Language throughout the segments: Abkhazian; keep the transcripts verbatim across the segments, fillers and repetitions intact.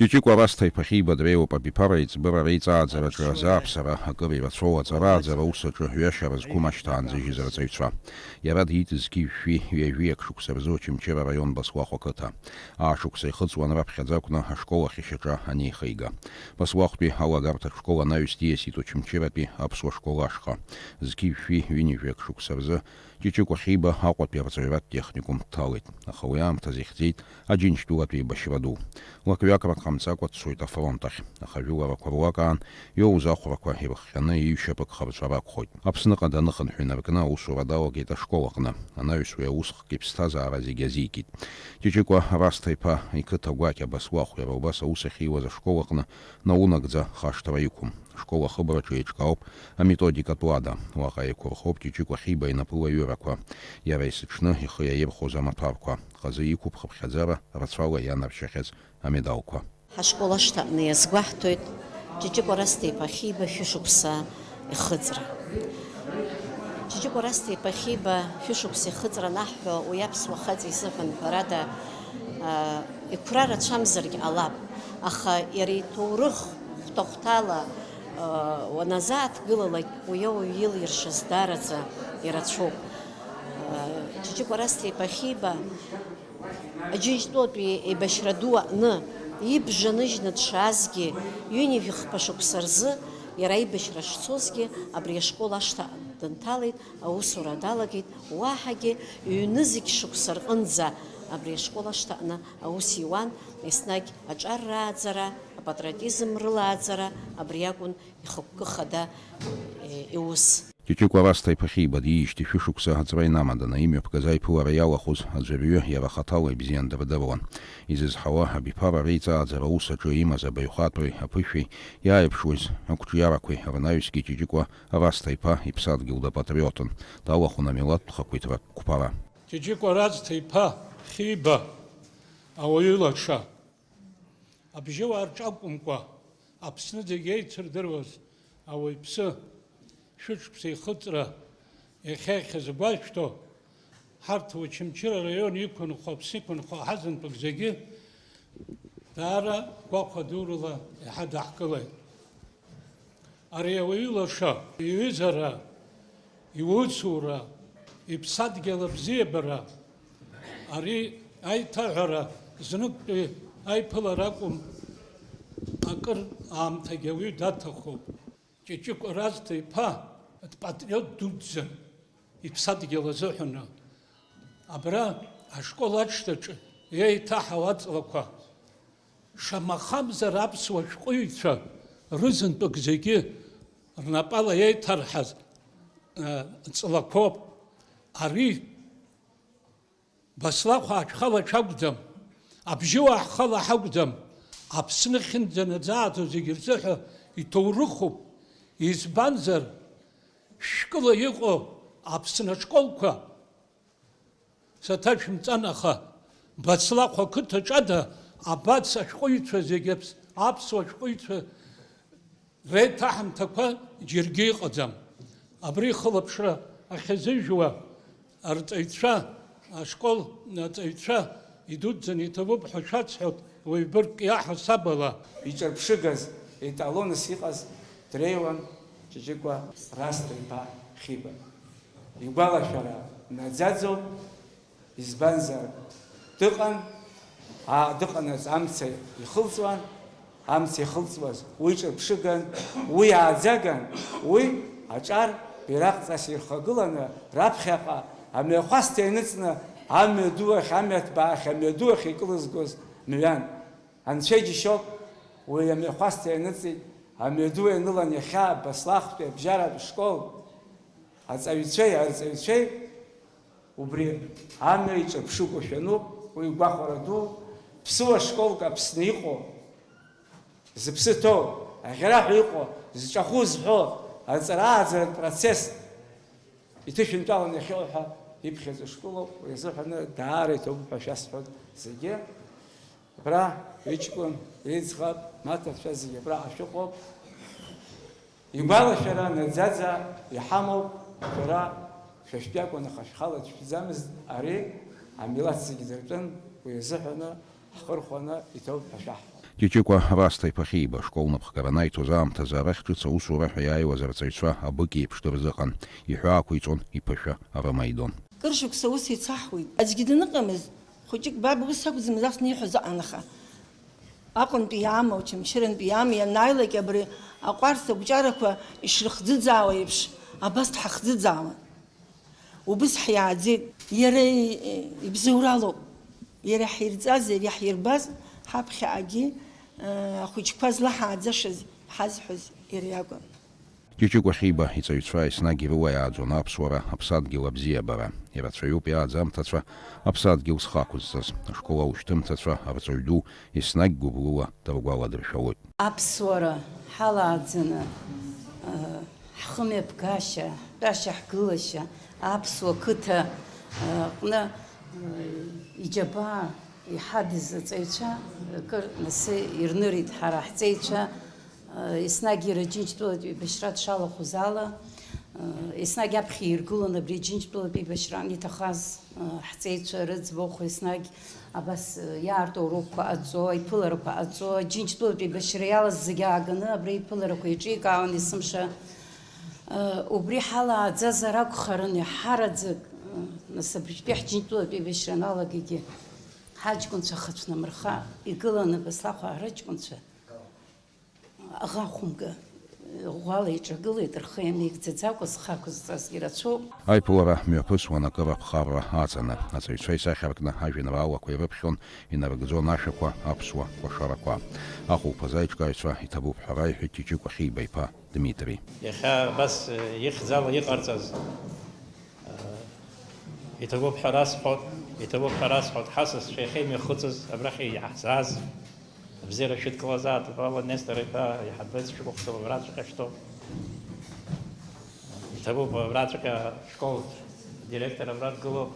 Ҷыҷыкәа Расҭа-иԥа Хьиба дреиуоуп абиԥара аиҵбыра реиҵааӡараҿы азааԥсара акыр ирацәоу аҵарааӡара аус аҿы ҩашьара зқәым ашьҭа аанзыжьыз арҵаҩцәа. Иара диит зқьи жәшәи ҩажәиак шықәса рзы Очамчыра араион Баслахә ақыҭа. Аашықәса ихыҵуан раԥхьаӡа акәны ашкол ахь ишьаҿа анеихеига. Баслахәтәи алагарҭатә школ анаҩс диасит Очамчыратәи аԥсуа школ ашҟа. Зқьи жәшәи ҩынҩажәиак шықәса рзы Ҷыҷыкәа Хьиба Аҟәатәи арҵаҩратә техникум дҭалеит, аха уи аамҭазы ихьӡеит Аџьынџьтәылатәи еибашьра ду. Лакҩакрак ҟамҵакәа дцоит афронт ахь, аха ажәыларақәа руак аан иоуз ахәрақәа ирыхҟьаны иҩшьапык харҵәар акәхоит. Аԥсныҟа даныхынҳә инаркны аусура далагеит ашкол аҟны, анаҩс уи аусхк иԥсҭазаара зегьы азикит. Ҷыҷыкәа Расҭа-иԥа иқыҭа гәакьа Баслахә иара убас аус ахьиуаз ашкол аҟны наунагӡа хашҭра иқәым. Ашкол ахыбраҿы еиҿкаауп аметодикатә уада. Уаҟа еиқәырхоуп Ҷыҷыкәа Хьиба инапы лаҩырақәа, иара есыҽны ихы иаирхәоз амаҭәарқәа, хазы иқәуп хыԥхьаӡара рацәала ианаршьахьаз амедалқәа. Ҳашкол ашҭаҟны иазгәаҳҭоит Ҷыҷыкәа Расҭа-иԥа Хьиба шәышықәса ихыҵра. Ҷыҷыкәа Расҭа-иԥа Хьиба шәышықәса ихыҵра анаҳҳәо, уи аԥсуа хаҵа изыҳәан, ҳәарада, а, иқәра рацәамзаргь ҟалап, аха иара иҭоурых хәҭа-хәҭала, а, уаназааҭгылалак, уи ауаҩ илиршаз даараӡа ирацәоуп. А, Ҷыҷыкәа Расҭа-иԥа Хьиба Аџьынџьтәылатәи еибашьра ду аҟны ибжа ныжьны дшаазгьы, ҩынҩажәи хԥа шықәса рзы иара аибашьра шцозгьы абри ашкол ашҭа дынҭалеит, аусура далагеит, уаҳагьы ҩ-нызқь шықәса рҟынӡа абри ашкол ашҭаҟны аус иуан, еснагь аҿар рааӡара, апатриотизм рылааӡара абри акәын ихықәкы хада, е, иус. Ҷыҷыкәа Расҭа-иԥа Хьиба диижьҭеи шәышықәса аҵра инамаданы имҩаԥгаз аиԥылара иалахәыз аӡәырҩы иара хаҭала ибзиан дырдыруан. Изызҳауа абиԥара реиҵааӡара аус аҿы имаз абаҩхатәреи аԥышәеи иааиԥшуаз ақәҿиарақәеи рнаҩсгьы Ҷыҷыкәа Расҭа-иԥа иԥсадгьыл дапатриотын, далахәын амилаҭтә хақәиҭра қәԥара. Ҷыҷыкәа Расҭа-иԥа Хьиба ауаҩы лаша. Абжьыуаа рҿы акәымкәа, Аԥсны зегь еицырдыруаз ауаҩԥсы, шәышықәса ихыҵра иахьа иахьазгәашәҭо, ҳарҭ Очамчыра араион иқәынхо, Аԥсны иқәынхо аҳазынтәык зегьы даара гәахәадурала иҳадаҳкылеит. Ари ауаҩы лаша иҩызара, иусура, иԥсадгьыл абзиабара, ари аиҭаҳәара зныктәи аиԥылара акәым, акыр аамҭагьы ауаҩы даҭахуп. Ҷыҷыкәа Расҭа-иԥа дпатриот дуӡӡан, иԥсадгьыл азыҳәаны. Абра ашкол ашҭаҿы еиҭаҳау аҵлақәа, шамахамзар аԥсуа шәҟәыҩҩцәа рызынтәык зегьы рнапала еиҭарҳаз, э, ҵлақәоуп. Ари Баслахә аҽхала ҽакәӡам, абжьыуаа ҳхала ҳакәӡам, Аԥсны ахьынӡанаӡааӡо зегьы рзыҳәа иҭоурыхуп. Избанзар, шәкыла иҟоу Аԥсны ашколқәа саҭашәымҵан, аха Баслахә ақыҭаҿ ада абац ашәҟәыҩҩцәа зегьы аԥс-, аԥсуа шәҟәыҩҩцәа реиҭаҳамҭақәа џьаргьы иҟаӡам. Абри ихылаԥшра ахьазыжәуа арҵаҩцәа, ашкол аҵаҩцәа идуӡӡаны иҭабуп ҳәа шәасҳәоит, уаҩ быргк иаҳасаб ала. Иҿырԥшыгаз, еталонс иҟаз дреиуан Ҷыҷыкәа Расҭа-иԥа Хьиба. Игәалашәара наӡаӡоуп. Избанзар, дыҟан, аа, дыҟанаҵ амца ихылҵуан, амца ихылҵуаз уи ҿырԥшыган, уи ааӡаган, уи аҿар бираҟҵас ирхагыланы, раԥхьаҟа амҩахәасҭа ианыҵны, амҩаду ахь, амҩаҭбаа ахь, амҩаду ахь икылызгоз мҩан. Анцәа иџьшьоуп, уи амҩахәасҭа ианыҵит, амҩаду ианылан иахьа Баслахәтәи абжьаратә школ аҵаҩцәеи арҵаҩцәеи. Убри амҩа иҿырԥшыгоу шәануп, уи гәахәара ду, ԥсыуа школк Аԥсны иҟоу, зыԥсы ҭоу, аӷьараҳәа иҟоу, зҿахәы зҳәо, аҵара-ааӡаратә процесс иҭышәынтәалан иахьыҟоу ҳәа иԥхьаӡоу школуп, уи азыҳәаны даара иҭабуп ҳәа шәасҳәоит зегьы. Абра иҷкәын, иӡӷаб, маҭацәа зегьы абраҟа шәыҟоуп. Игәалашәара наӡаӡа иҳамоуп, шәара шәа шәтәакәын, аха шәхала дшәӡамызт, ари амилаҭ зегьы дыртәын, уи азыҳәаны ҳхырхәаны иҭоуп ҳәа шәаҳҳәап. Ҷыҷыкәа Расҭа-иԥа Хьиба ашкол напхгара анаиҭоз аамҭазы арахь ҿыц аусура ҳәа иааиуаз арҵаҩцәа абык еиԥш дырзыҟан, иҳәаақәиҵон, иԥышәа рымаидон. Кыр шықәса ус еицаҳуеит. Аӡәгьы даныҟамыз, хәыҷык баб ус акәӡамыз ас ниҳәоз ыҟан, аха Аҟәантәи иаама, Очамчырантәи иаама, ианааилак абри аҟәарҭ агәҿарақәа ишрыхӡыӡаауа еиԥш, абас дҳахӡыӡаауан. Убыс ҳиааӡеит. Иара ибзоуралоуп. Иара иаҳирҵаз, иара иаҳирбаз, ҳаԥхьаҟагьы, э, ахәыҷқәа злаҳааӡашаз, ҳазҳәоз иара иакәын. Ҷыҷыкәа Хьиба иҵаҩцәа еснагь ирылаиааӡон аԥсуара, аԥсадгьыл абзиабара. Ирацәаҩуп иааӡамҭацәа аԥсадгьыл зхы ақәызҵаз. Ашкол аушьҭымҭацәа арҵаҩ ду еснагь гәыблыла дыргәаладыршәалоит. Аԥсуара ҳалааӡаны, э, ҳхымҩаԥгашьа, ҳтәашьа-ҳгылашьа, аԥсуа қыҭа, э, аҟны, э, иџьабаа иҳадыз аҵаҩцәа, э, кыр насы ирнырит ҳара ҳҵеицәа, э, еснагь иара Џьынџьтәылатә еибашьра дшалахәыз ала, э, еснагь аԥхьа иргылон абри Џьынџьтәылатә еибашьра аниҭахаз. Ҳҵеицәа рыӡбахә еснагь абас иаарту аурокқәа ҟаҵо, аиԥыларақәа ҟаҵо, Џьынџьтәылатә еибашьра иалаз зегьы ааганы абра аиԥыларақәа еиҿикаауан есымша. Убри ҳалааӡазар акәхарын, иаҳараӡак, нас абритәи ҳџьынџьтәылатә еибашьра аналагагьы ҳаҷкәынцәа хацәнамырха игыланы абас лахәаа рыҷкәынцәа. Аӷа хәымга ӷәӷәала иҿагылеит, рхы иамеигӡаӡакәа зхы ақәызҵазгьы рацәоуп. Аиԥылара мҩаԥысуан акыр аԥхарра аҵаны. Аҵаҩцәа исахьаркны ажәеинраалақәа ирыԥхьон, инарыгӡон ашәақәа, аԥсуа кәашарақәа. Ахәылԥазы аиҿкааҩцәа иҭабуп ҳәа раиҳәеит Ҷыҷыкәа Хьиба иԥа Дмитри. Иахьа абас, э, ихьӡала иҟарҵаз, э, иҭабуп ҳәа расҳәоит, иҭабуп ҳәа расҳәоит, ҳасасцәа иахьа имҩахыҵыз, абрахь иаҳзааз. Абзиара шәыдкылазаап, Павел Нестор-иԥа, иҳабыцәгьа шәыхәда абраҵәҟьа шәтәоуп. Иҭабуп, абраҵәҟьа ашкол директор абра дгылоуп.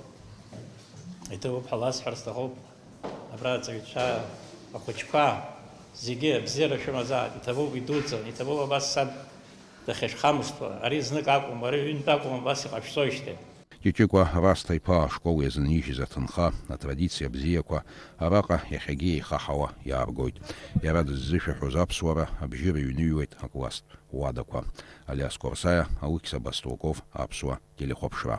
Иҭабуп ҳәа ласҳәар сҭахуп. Абра аҵаҩцәа, ахәыҷқәа, зегьы абзиара шәымазаап. Иҭабуп, идуӡӡан, иҭабуп абас саб дахьышәхамышҭуа. Ари знык акәым, ари ҩынтә акәым, абас иҟашәҵоижьҭеи. Ҷыҷыкәа Расҭа-иԥа ашкол иазынижьыз аҭынха, атрадициа бзиақәа араҟа иахьагьы еихаҳауа иааргоит. Иара дыззышәаҳәоз аԥсуара абжьы рыҩныҩуеит акласстә уадақәа. Алиас Корсаиа, Алықьса Баструков, Аԥсуа телехәаԥшра.